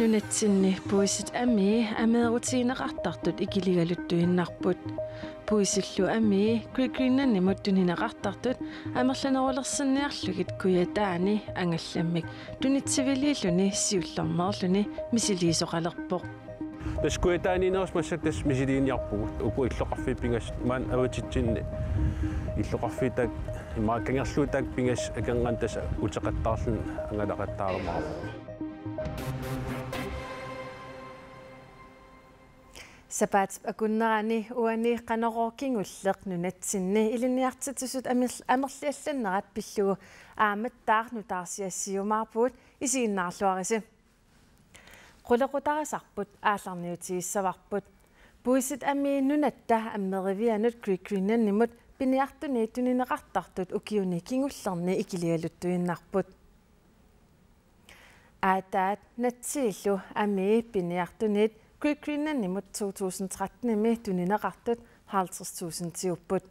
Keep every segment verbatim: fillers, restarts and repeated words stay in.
Nunatsinni puisit amii ameerutigineqartartut ikiligaluttuinnarput. Puisillu amii Great Greenlandimut tunineqartartut amerlanerulersinniarlugit Kujataani angallammik tunitsiviliilluni siullermeerluni misiliisoqalerpoq. Tassa Kujataaniinnerusup massakkut tassa misiliginiarpugut, uku illoqarfiit pingasut maani avatitsinni illoqarfiit taakku, immaqa kangerluit taakku pingasut akornanni tassa uteqattaarluni angalaqattaarumaarput. Sapaatip akunnerani uani Qanorooq kingulleq nunatsinni ilinniartitsisut amer-, amerliallannerat pillugu aammattaaq nutaarsiassiumaarpugut, isiginnaarluarisi. Qulequtarisarput aallarniutigissavarput. Puisit amii nunatta ammerivianut Great Greenlandimut piniartuniit tunineqartartut ukiuni kingullerni ikiligaluttuinnarput. Aataat natsiillu amii piniartuniit Great Greenlandimut to tusind trettenimi tunineqartut halvtreds tusindiupput.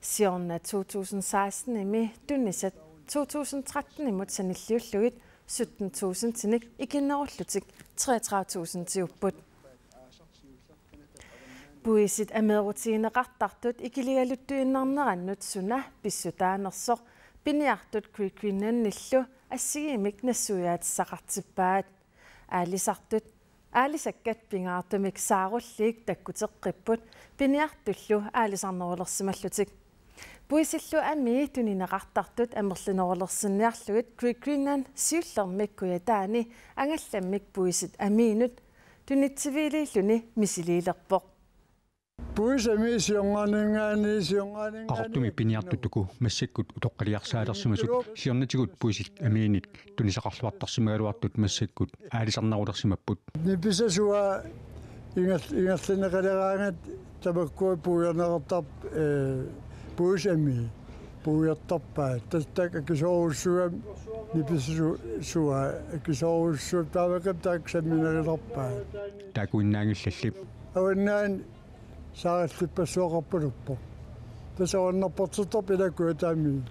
Siorna to tusind sekstenimi tunisat to tusind trettenimut sanilliullugit sytten tusindinik ikinnerullutik treogtredive tusindiupput. Puisit ameerutigineqartartut ikiligaluttuinnarnerannut suna pissutaanersoq piniartut Great Greenlandillu assigiimmik nassuiaatissaqartippaat. Aalisartut, aalisakkat pingaartumik saarulliit takkuteqqipput piniartullu aalisarnerulersimallutik. Puisillu amii tunineqartartut amerlanerulersinniarlugit Great Greenland siullermik Kujataani angallammik puisit amiinut tunitsiviliilluni misiliilerpoq. Puisit amii siornaaningaanniit, siornaaningaanniit. Qaqortumi piniartut uku massakkut utoqqaliarsaalersimasut siornatigut puisit amiinik tunisaqarluartarsimagaluartut massakkut aalisarnerulersimapput. Nipisasua ingal-, ingerlanneqaleraangat tamakkua puiorneqartarp-, ee, puisit amii puiortarpaat. Tassa taakku akisoorujussuugami nipisasu-, sua akisoorujussuupput, taamaakkamik taakku samminerulerpaat. Taakkuinnaanngillalli. Avannaani saarallippassuaqarpaluarpoq. Tassa avannarpartittarput ilaa Kujataani.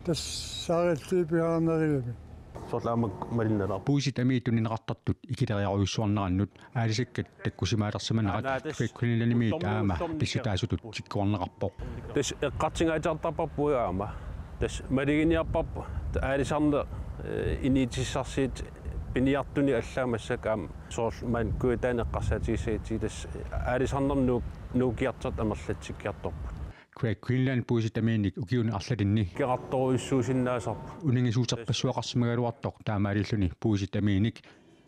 Tassa saaralliit pingaarnerugami. Soorlu aamma malinnaalaarpoq. Puisit amii tunineqartartut ikileriarujussuarnerannut aalisakkat takkusimaalersimanerat Great Greenlandimiit aamma pissutaasutut tikkuarneqarpoq. Tassa eqqartungaatsiartarparput aamma. Tassa maluginiarparput aalisarneq, ee, inuutissarsiutit piniartunik allaat massakkut aamma soorlu maani Kujataani eqqarsaatigissagatsigu tassa aalisarnermut nuuk-, nuukkiartortut amerlatsikkiartorput. Great Greenland puisit amiinik ukiuni arlalinni ikerartorujussuusinnaasarput. Uningisuuterpassuaqarsimagaluartoq taamaalilluni puisit amiinik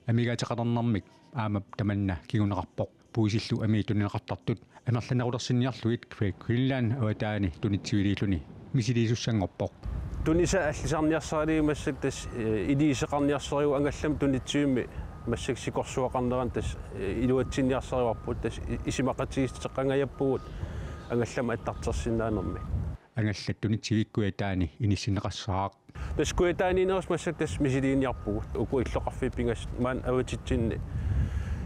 amigaateqalernermik aamma tamanna kinguneqarpoq. Puisillu amii tunineqartartut amerlanerulersinniarlugit Great Greenland avataani tunitsiviliilluni misiliisussanngorpoq. Tunisat allisarniarsarigalugu massakkut tassa, ee, iliuuseqarniarsarigalugu angallamik tunitsivimmi massakkut sikorsuaqarnerani tassa, ee, iluatsinniarsarivarput, tassa i-, isumaqatigiissuteqangajappugut angallamik attartorsinnaanermik. Angallat tunitsivikkut Kujataani inissinneqassaaq. Tassa Kujataaniinnerusup massakkut tassa misiliginiarpugut, uku illoqarfiit pingasut maani avatitsinni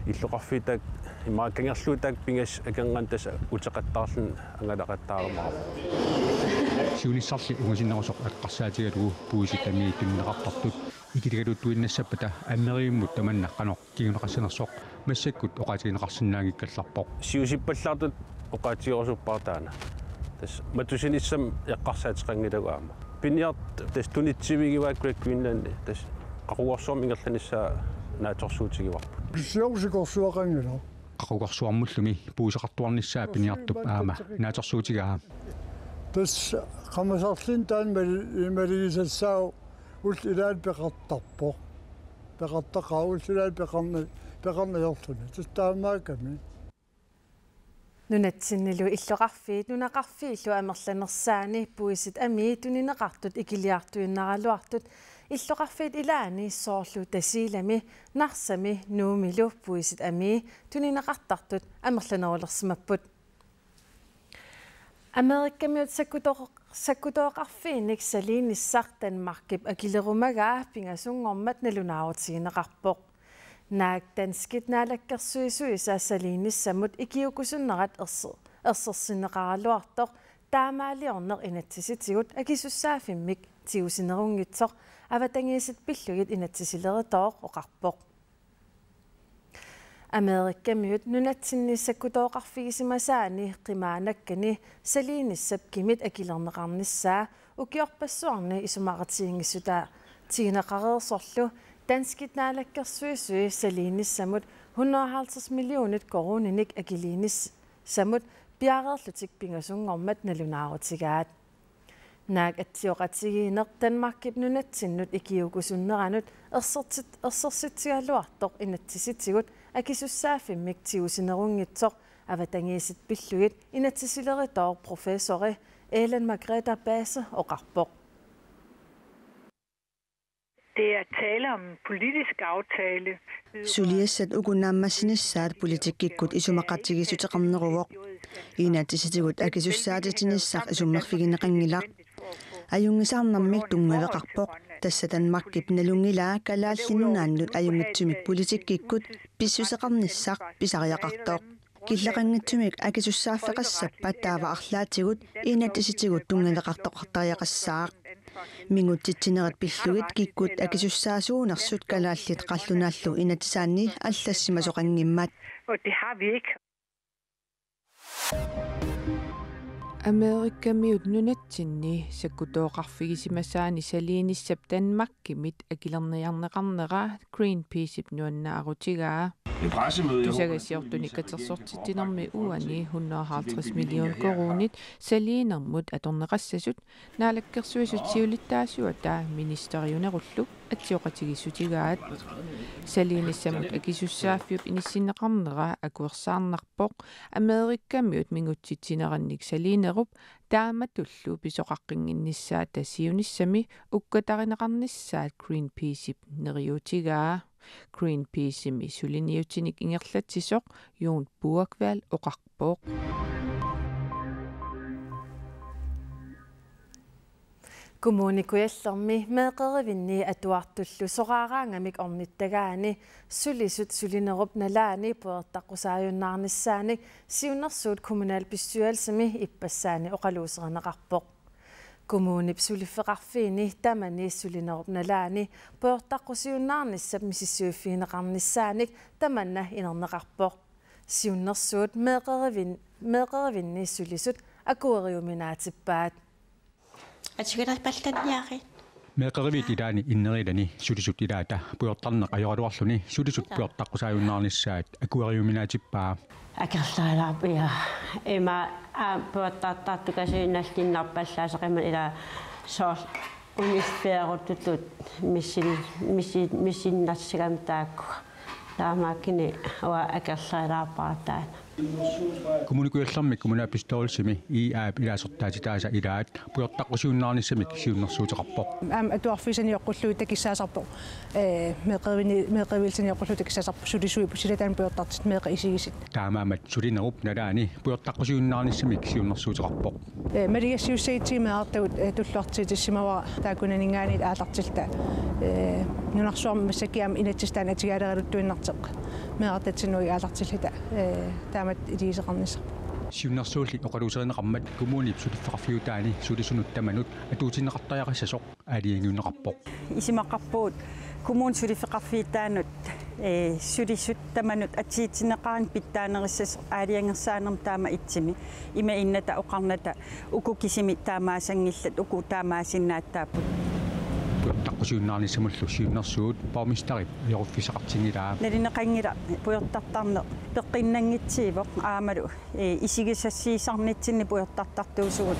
illoqarfiit taakku, immaqa kangerluit taakku pingasut akornanni tassa uteqattaarluni angalaqattaarumaarput. Siunissarli ungasinnerusoq eqqarsaatigalugu puisit amii tunineqartartut ikiligaluttuinnassappata ammerivimmut tamanna qanoq kinguneqassanersoq massakkut oqaatigineqarsinnaanngikkallarpoq. Siusippallaartut oqaatigerusuppara taanna. Tassa matusinissamik eqqarsaateqanngilagut aamma. Piniartut tassa tunitsivigivaat Great Greenlandi, tassa qaqugorsuarmik ingerlanissaa naatsorsuutigivarput. Siorna sikorsuaqanngilaq. Qaqugorsuarmullumi puiseqartuarnissaa piniartup aamma naatsorsuutigaa. Tassa qamasarluni taanna mali-, maligisassaavoq, ullut ilaanni peqartarpoq. Peqartaqaaq ullut ilaanni peqarna-, peqarneq ajorluni. Tassa taamaakkami. Nunatsinnilu illoqarfiit nunaqarfiillu amerlanersaanni puisit amii tunineqartut ikiliartuinnaraluartut illoqarfiit ilaanni soorlu Tasiilami, Narsami, Nuummilu puisit amii tunineqartartut amerlanerulersimapput. Amerikamiut sakkuto-, sakkutooqarfiinik saliinissaq Danmarkip akilerumagaa pingasunngormat nalunaarutigineqarpoq. Naak danskit naalakkersuisuisa saliinissamut ikiuukkusunnerat erser-, ersersinneqaraluartoq taamaaliorneq inatsisitigut akisussaaffimmik tigusinerunngitsoq avatangiisit pillugit inatsisilerutooq oqarpoq. Amerikamiut nunatsinni sakkutooqarfigisimasaani qimaanakkani saliinissap kimit akilerneqarnissaa ukiorpassuarni isumaqatigiinngissutaatigineqareersorlu danskit naalakkersuisui saliinissamut hundrede og halvtreds millionit koruuninik akiliinissamut piareerlutik pingasunngormat nalunaarutigaat. Naak atsioqatigiinneq Danmarkip nunatsinnut ikiuukusunneranut ersertit-, ersersitsigaluartoq inatsisitigut akisussaaffimmik tigusinerunngitsoq avatangiisit pillugit inatsisilerutooq professori Ellen Margrethe Basse oqarpoq. Det er tale om en politisk aftale. Suliassat uku naammassinissaat politikkikkut isumaqatigiissuteqarneruvoq. Inatsisitigut akisussaatitinissaq isummerfigineqanngilaq. Ajunngisarnermik tunngaveqarpoq. Tassa Danmarkip nalunngilaa Kalaallit Nunaannut ajunngitsumik politikkikkut pissuseqarnissaq pisariaqartoq. Killeqanngitsumik akisussaaffeqassappat taava arlaatigut inatsisitigut tunngaveqartoqartariaqassaaq. Mingutsitsinerit pillugit kikkut akisussaasuunersut kalaallit qallunaallu inatsisaanni allassimasoqanngimmat. Og det har vi ikke. Amerikamiut nunatsinni sakkutooqarfigisimasaani saliinissap Danmarkimit akilerniarneqarnera Greenpeaceip nuannaarutigaa. Tusagassiortunik katersortitsinermi uani hundrede og halvtreds million koruunit saliinermut atorneqassasut Naalakkersuisut siulittaasuata ministeriunerullu atsioqatigiissutigaat. Saliinissamut akisussaaffiup inissinneqarnera akuersaarnarpoq Amerikamiut mingutsitsinerannik saliinerup taamatullu pisoqaqqinnginnissaata siunissami ukkatarineqarnissaat Greenpeaceip neriuutigaa. Greenpeacemi suliniutinik ingerlatsisoq Jon Buerkvald oqarpoq. Kommune Kujallermi meeqqerivinni atuartullu soraaraangamik ornittagaani sulisut sulinerup nalaani pujortaqqusaajunnaarnissaanik siunnersuut kommunalbestyrelsimi ippassaani oqaluuserineqarpoq. Kommunip suliffeqarfiini tamani sulinerup nalaani pujortaqqusiunnaarnissap misissuiffigineqarnissaanik tamanna inerneqarpoq. Siunnersuut meeqqerivin-, meeqqerivinni sulisut akueriuminaatippaat. Atugalerpallanniarit. Meeqqeriviit ilaanni inneriilani sulisut ilaata pujortarneq ajoraluarluni sulisut pujortaqqusaajunnaarnissaat akueriuminaatippaa. Akerlerilaarpia ima, aa, pujortartartukasiinnallinnarpallaasaqimmat ila soorlu uniffiarututut missin-, missin-, missinnassagami taakku. Taamaakkini uanga akerlerilaarpara taanna. Kommune Kujallermi kommunalbestyrelsimi I A-p ilaasortaatitaasa ilaat pujortaqqusiunnaarnissamik siunnersuuteqarpoq. Aamma atuarfiisa nioqqullugu takissaasarpoq. Ee, meeqqerivinni-, meeqqeriviisa nioqqullugu takissaasarpoq sulisuipput sila taanna pujortartut meeqqat isigisut. Taamaammat sulinerup nalaani pujortaqqusiunnaarnissamik siunnersuuteqarpoq. Ee, maligassiussagutsigit meerartagut, ee, tulluartiitissimavara taakkunaninngaanniit aallartilluta. Ee, nunarsuarmi massakkut aamma inatsisitaanik atugaleraluttuinnartoq. Meerartatsinnut aallartilluta, ee, taamatut iliuuseqarnissarput. Siunnersuulli oqaluuserineqarmat kommunip suliffeqarfiutaani sulisunut tamanut atuutinneqartariaqassasoq aalajangiunneqarpoq. Isumaqarpugut kommunip suliffeqarfiutaanut, ee, sulisut tamanut atuutinneqarneq pitsaanerussasut aalajangersaanermut taama itsimi. Ima innata oqarnata uku kisimik taamaasanngillat, uku taamaasinnaatitaapput. Pujortaqqusiunnaarnissamullu siunnersuut borgmesterip ajoruffissaqartinngilaa. Nalineqanngilaq pujortartarneq peqqinnanngitsiivoq aammalu ee, isigisassiisarnitsinni pujortartartuusugut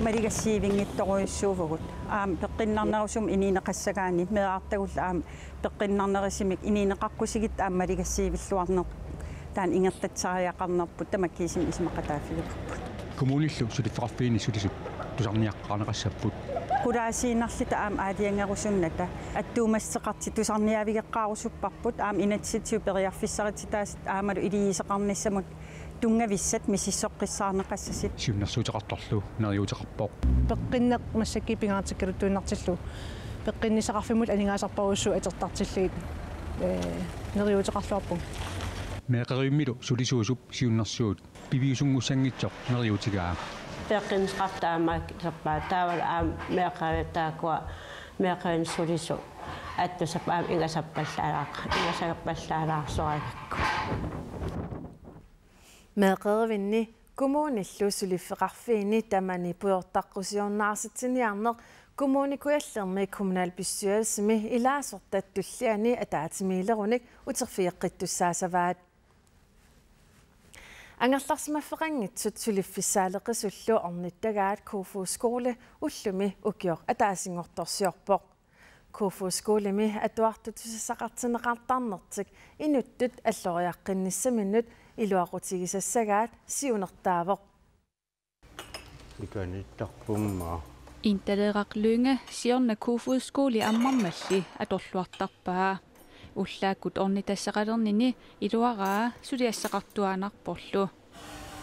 maligassiivinngitsorujussuuvugut. Aamma peqqinnarnerusumik inuuneqassagaanni meerartagullu aamma peqqinnarnerusumik inuuneqaqqusigit aamma maligassiivilluarneq taanna ingerlatsisariaqarnerput tamakkiisumik isumaqataaffigivarput. Kommunillu suliffeqarfiini sulisut tusarniaqqaarneqassapput. Qulaasiinnarluta aamma aalajangerusunnata attuumassuteqartut tusarniaavigeqqaarusupparput aamma inatsisitigut periarfissarititassaasut aammalu iliuuseqarnissamut tunngavissat misissoqqissaarneqassasut. Siunnersuuteqartorlu neriuuteqarpoq. Peqqinneq massakkut pingaartikkaluttuinnartillugu. Peqqinnissaqarfimmut aningaasarparujussuit atortartillugit, ee, neriuuteqarluarpugut. Meeqqerivimmilu sulisuusup siunnersuut piviusunngussanngitsoq neriuutigaa. Peqqinnissaqartut aamma akilerpaat taavalu aamma meeqqeriviit taakkua meeqqeriviit sulisut attusap aap igasappallaalaaq, igasappallaalaarsoragakku. Meeqqerivinni kommunillu suliffeqarfiini tamani pujortaqqusiornaarsitsiniarneq Kommune Kujallermi kommunalbestyrelsimi ilaasortat tulliani ataatsimiilerunik uterfigeqqittussaassavaat. Angerlarsimaffeqanngitsut suliffissaaleqisullu ornittagaat Kofoeds Skole ullumi ukioq ataasinngortorsiorpoq. Kofoeds Skolemi atuartut susassaqartinneqartarnertik inuttut alloriaqqinnissaminnut iluaqutigisassagaat siunertaavoq. Ikanittarpumma. Intaleeraq Lynge siorna Kofoeds Skole ammarmalli atorluartarpaa. Ullaakkut ornitassaqalernini iluaraa suliassaqartuaannarporlu.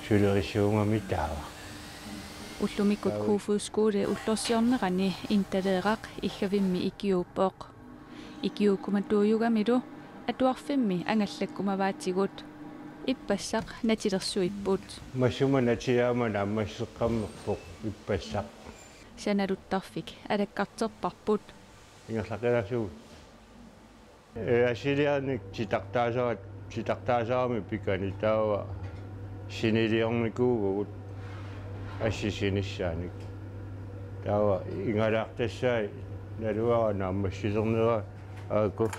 Sulerisuugami taava. Ullumikkut Kofoeds Skole ullorsiornerani Intaleeraq Iggavimmi ikiuuppoq. Ikiuukkumatuujugamilu atuarfimmi angallakkumavaatigut. Ippassaq natilersuipput. Massuma natiaama naammasseqqammerpoq ippassaq. Sanaluttarfik alakkarterparput. Ingerlaqilaassuugut. Ee, assilianik titartaasarat, titartaasarami pikani taava siniliornikuuvugut assisinissaannik. Taava ingalaartassaat naluara naammassilernera aaku.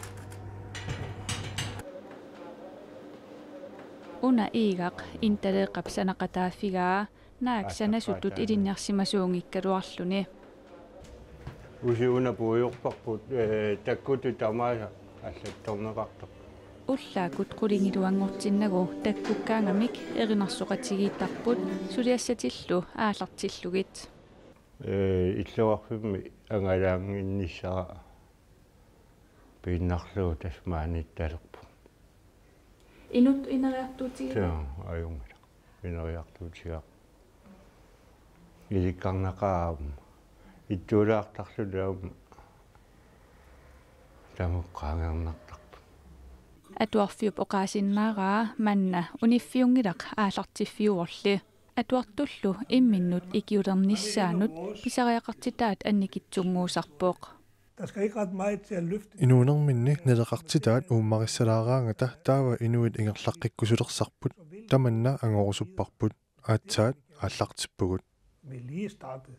Una Iigaq Intaleeqqap sanaqataaffigaa naak sanasutut ilinniarsimasuunngikkaluarluni. Usi una puigorparput, ee, takkutut tamaasa allattorneqartoq. Ullaakkut qulingiluanngortinnagu takkukkaangamik erinarsoqatigiittarput suliassatillu aallartillugit. Ee, illoqarfimmi angalaannginnissara piinnarlugu tassa maaniittalerpoq. Inuttut ineriartuutigiva? Joo, ajunngilaq. Ineriartuutigaaq. Ilikkarnaqaaq aamma. Ittuulaartarluni aamma. Tamakku qaangeernartarput. Atuarfiup oqaasinnaaraa manna uniffiunngilaq aallartiffiuvorli. Atuartullu imminnut ikiulernissaanut pisariaqartitaat annikitsunnguusarpoq. Der skal ikke ret meget til at løfte. Inuunerminni naleqartitaat uummarissalaaraangata taava inuit ingerlaqqikkusulersarput, tamanna angorusupparput, aatsaat aallartippugut. Vi er lige startet.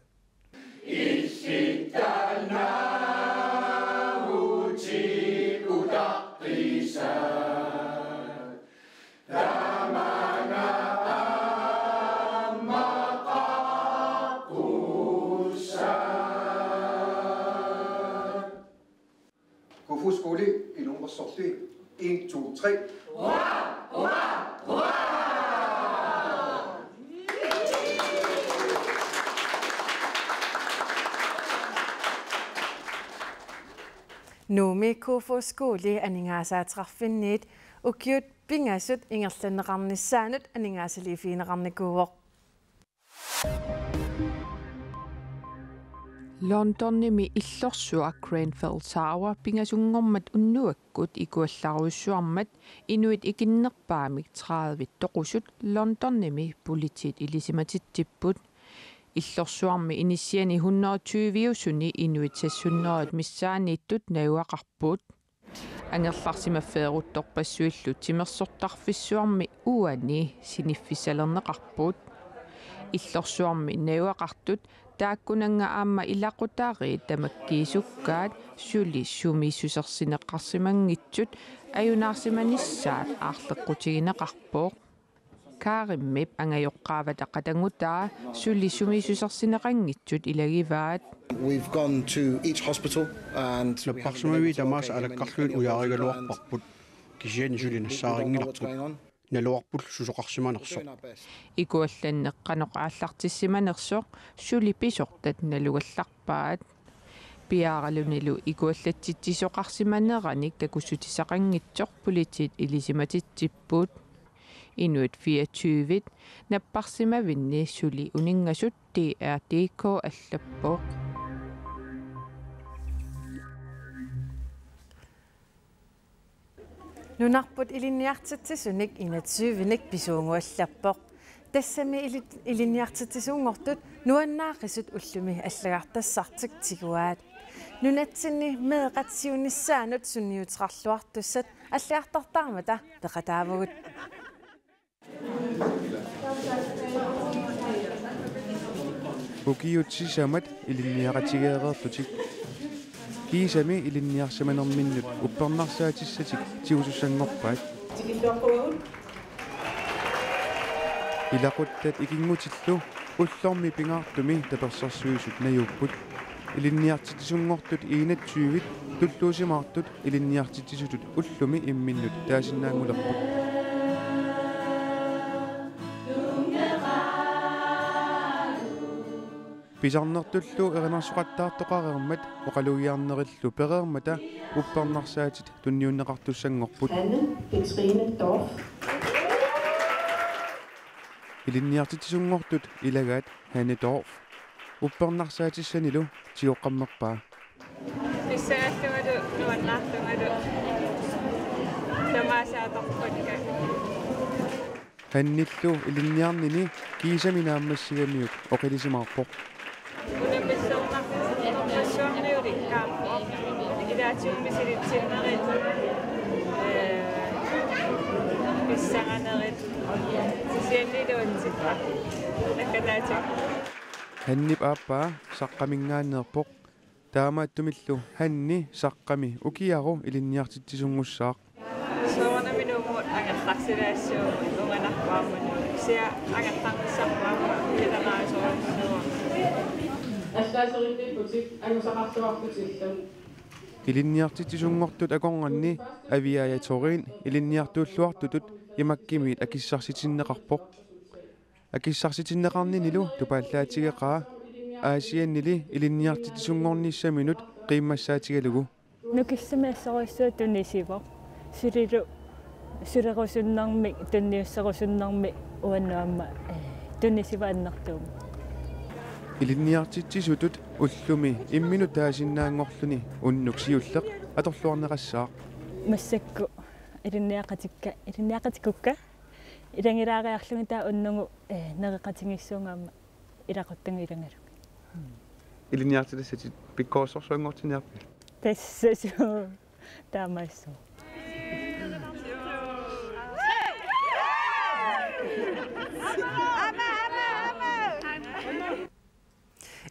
Kofoeds Skole i Lundersorg. En, to, tre. Nuummi Kofoeds Skole aningaasaateqarfinniit ukiut pingasut ingerlanneqarnissaannut aningaasaliiffigineqarnikuuvoq. Londonimi illorsuaq Grenfell Tower pingasunngormat unnuakkut ikuallarujussuarmat inuit ikinnerpaamik tredive toqusut Londonimi politiit ilisimatitsipput. Illorsuarmi inissiani hundrede tyve-usuni inuit seks hundrede missaanniittut najugaqarput. Angerlarsimaffeeruttorpassuillu timersortarfissuarmi uani siniffissalerneqarput. Illorsuarmi najugaqartut taakkunannga aamma ilaqutariit tamakkiisukkaat suli sumiissusersineqarsimanngitsut ajunaarsimanissaat aarleqqutigineqarpoq. Karimip angajoqqaavata qatangutaa suli sumiissusersineqanngitsut ilagivaat. We've gone to each hospital and we haven't been able to locate any medical evidence of what's going on. Napparsimaviit tamaasa alakkarlugit ujaarigaluarparput, kisianni suli nassaarinngilarput. Naluarpullu susoqarsimanersoq. Ikuallanneq qanoq aallartissimanersoq suli pisortat nalugallarpaat. Piaaralunilu ikuallatsitsisoqarsimaneranik takussutissaqanngitsoq politiit ilisimatitsipput. Inuit fireogtyve napparsimavinni suli uninngasut D R D K allappoq. Nunarput ilinniartitsisunik enogtyvenik pisuunnguallappoq. Tassami ili-, ilinniartitsisunngortut nuannaaqisut ullumi allagartassartik tiguaat. Nunatsinni meeqqat siunissaannut sunniuteqarluartussat allagartartaarmata peqataavugut. Ukiut sisamat ilinniaqatigeereerlutik. Kiisami ilinniarsimanerminnut uppernarsaatissatik tigusussanngorpaat. Ilaquttat ikinngutillu ullormi pingaartumi tapersersuisut najuupput. Ilinniartitsisunngortut enogtyve tulluusimaartut ilinniartitsisutut ullumi imminnut taasinnaanngulerput. Pisarnertullu erinarsoqattaartoqareermat oqalugiarnerillu pereermata uppernarsaatit tunniunneqartussanngorput. Anne Petrine Dorf. Ilinniartitsisunngortut ilagaat Hanne Dorf uppernarsaatissanillu tigoqqammerpaa. Pissangallungalu nuannaarlungalu tamaasa atorpakka. Hannillu ilinniarnini kiisami naammassigamiuk oqilisimaarpoq. Unammissornartorpassuarniulikkaarpoq. Ilaatigut misilitsinneri, ee, pissanganerit, kisianni iluatsippa. Nakkataatik. Hannip aappaa Saqqaminngaanneerpoq. Taamaattumillu Hanni Saqqami ukiaru ilinniartitsisunngussaaq. Soorunami Nuummut angerlarsilaassuugut unganarpoq aamma Nuuk. Kisianni angerlarnissarput aamma pileraasorujussuuara. Allaaserinnipputit angusaqarluarlutillu. Ilinniartitsisunngortut akornanni Aviaja Thorin ilinniartuulluartutut imakkimiit akissarsitinneqarpoq. Akissarsitinneqarninilu tupaallaatigeqaa Aasiannili ilinniartitsisunngornissaminut qiimmassaatigalugu. Nukissami assorujussuaq tunisivoq. Sulilu sulerusunnermik, tunniusserusunnermik uannut aamma, ee, tunisivoq annertuumik. Ilinniartitsisutut ullumi imminut taasinnaanngorluni unnuk siulleq atorluarneqassaaq. Massakkut ilinniaqatikka, ilinniaqatikkukka. Ilanngilaariarlugit taava unnugu, ee, nereqatigiissuunga aamma ilaquttakka ilanngalugit. Ilinniartitassatit pikkorissorsuanngortinniarpit? Tassa suu. Taamaassaaq.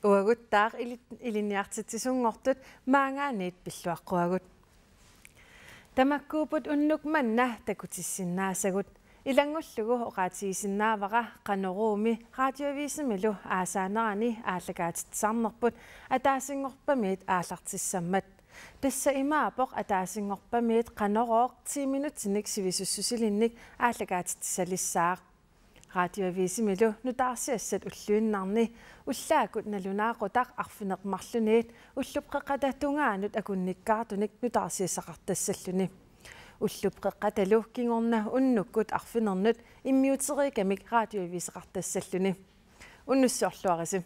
Uaguttaaq ili-, ilinniartitsisunngortut maanngaanniit pilluaqquagut. Tamakkuupput unnuk manna takutissinnaasagut. Ilanngullugu oqaatigisinnaavara Qanoruumi Radioavisimilu aasaanerani aallakaatitsisarnerput ataasinngorpamiit aallartissammat. Tassa imaappoq ataasinngorpamiit Qanorooq ti minutsinik sivisussusilinnik aallakaatitsisalissaaq. Radioavisimilu nutaarsiassat ulluinnarni ullaakkut nalunaaqutaq arfineq-marlunniit ullup qeqqata tungaanut akunnikkaartunik nutaarsiassaqartassalluni. Ullup qeqqatalu kingorna unnukkut arfinernut immiuteriigamik radioaviseqartassalluni. Unnussiorluarisi.